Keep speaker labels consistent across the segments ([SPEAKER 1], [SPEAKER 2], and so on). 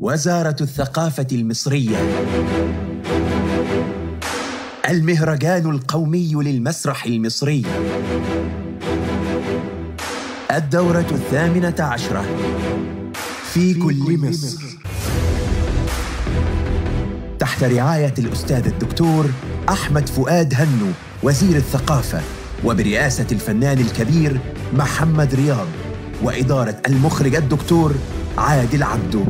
[SPEAKER 1] وزارة الثقافة المصرية، المهرجان القومي للمسرح المصري، الدورة 18 في كل مصر، تحت رعاية الأستاذ الدكتور أحمد فؤاد هنو وزير الثقافة، وبرئاسة الفنان الكبير محمد رياض، وإدارة المخرج الدكتور عادل عبده.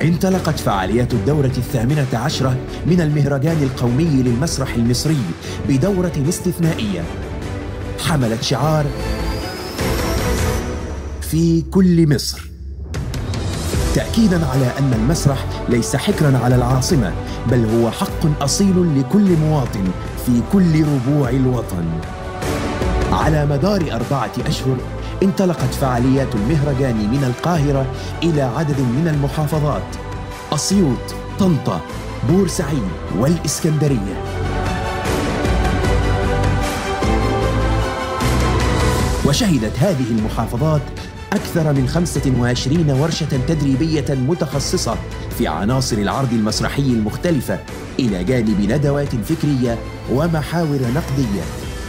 [SPEAKER 1] انطلقت فعاليات الدورة 18 من المهرجان القومي للمسرح المصري بدورة استثنائية حملت شعار في كل مصر، تأكيداً على أن المسرح ليس حكراً على العاصمة، بل هو حق أصيل لكل مواطن في كل ربوع الوطن. على مدار 4 أشهر انطلقت فعاليات المهرجان من القاهرة إلى عدد من المحافظات: أسيوط، طنطا، بورسعيد والإسكندرية. وشهدت هذه المحافظات أكثر من 25 ورشة تدريبية متخصصة في عناصر العرض المسرحي المختلفة، إلى جانب ندوات فكرية ومحاور نقدية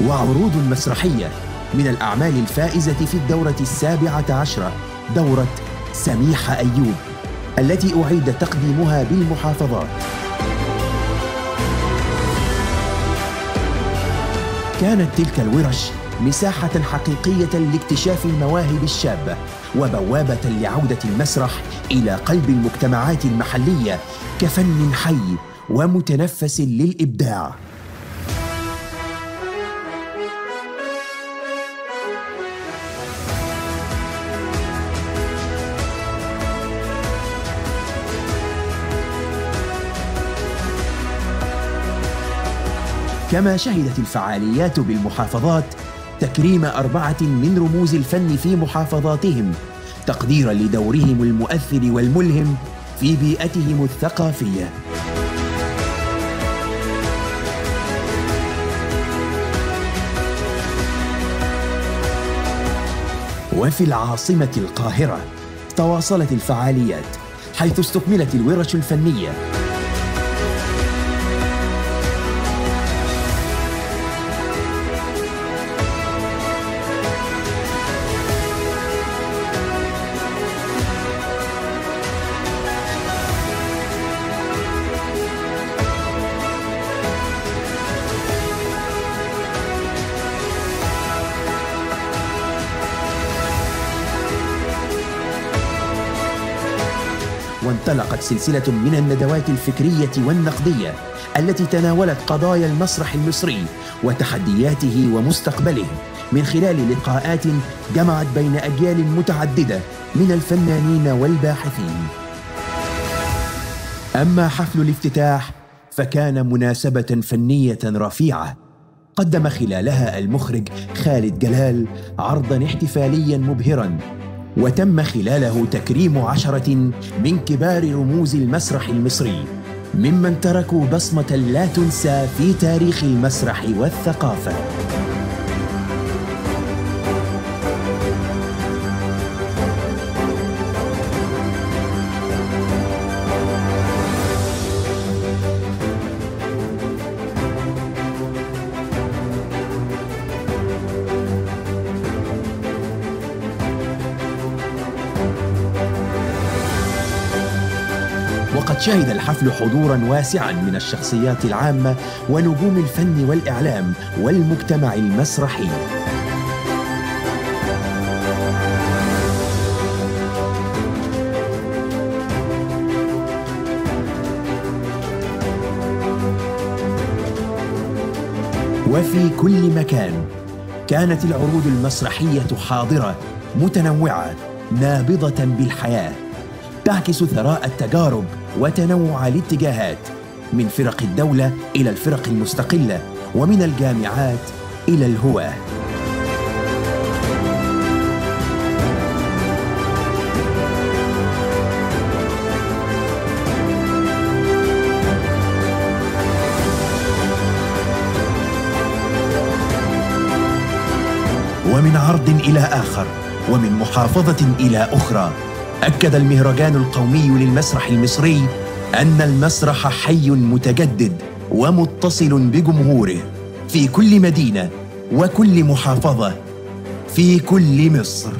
[SPEAKER 1] وعروض مسرحية من الأعمال الفائزة في الدورة 17، دورة سميحة أيوب، التي أعيد تقديمها بالمحافظات. كانت تلك الورش مساحة حقيقية لاكتشاف المواهب الشابة، وبوابة لعودة المسرح إلى قلب المجتمعات المحلية كفن حي ومتنفس للإبداع. كما شهدت الفعاليات بالمحافظات تكريم 4 من رموز الفن في محافظاتهم، تقديراً لدورهم المؤثر والملهم في بيئتهم الثقافية. وفي العاصمة القاهرة تواصلت الفعاليات، حيث استكملت الورش الفنية وانطلقت سلسلة من الندوات الفكرية والنقدية التي تناولت قضايا المسرح المصري وتحدياته ومستقبله، من خلال لقاءات جمعت بين أجيال متعددة من الفنانين والباحثين. أما حفل الافتتاح فكان مناسبة فنية رفيعة، قدم خلالها المخرج خالد جلال عرضاً احتفالياً مبهراً، وتم خلاله تكريم 10 من كبار رموز المسرح المصري، ممن تركوا بصمة لا تنسى في تاريخ المسرح والثقافة. وقد شهد الحفل حضوراً واسعاً من الشخصيات العامة ونجوم الفن والإعلام والمجتمع المسرحي. وفي كل مكان كانت العروض المسرحية حاضرة متنوعة نابضة بالحياة، تعكس ثراء التجارب وتنوع الاتجاهات، من فرق الدولة إلى الفرق المستقلة، ومن الجامعات إلى الهواة. ومن عرض إلى آخر، ومن محافظة إلى أخرى، أكد المهرجان القومي للمسرح المصري أن المسرح حي متجدد ومتصل بجمهوره في كل مدينة وكل محافظة في كل مصر.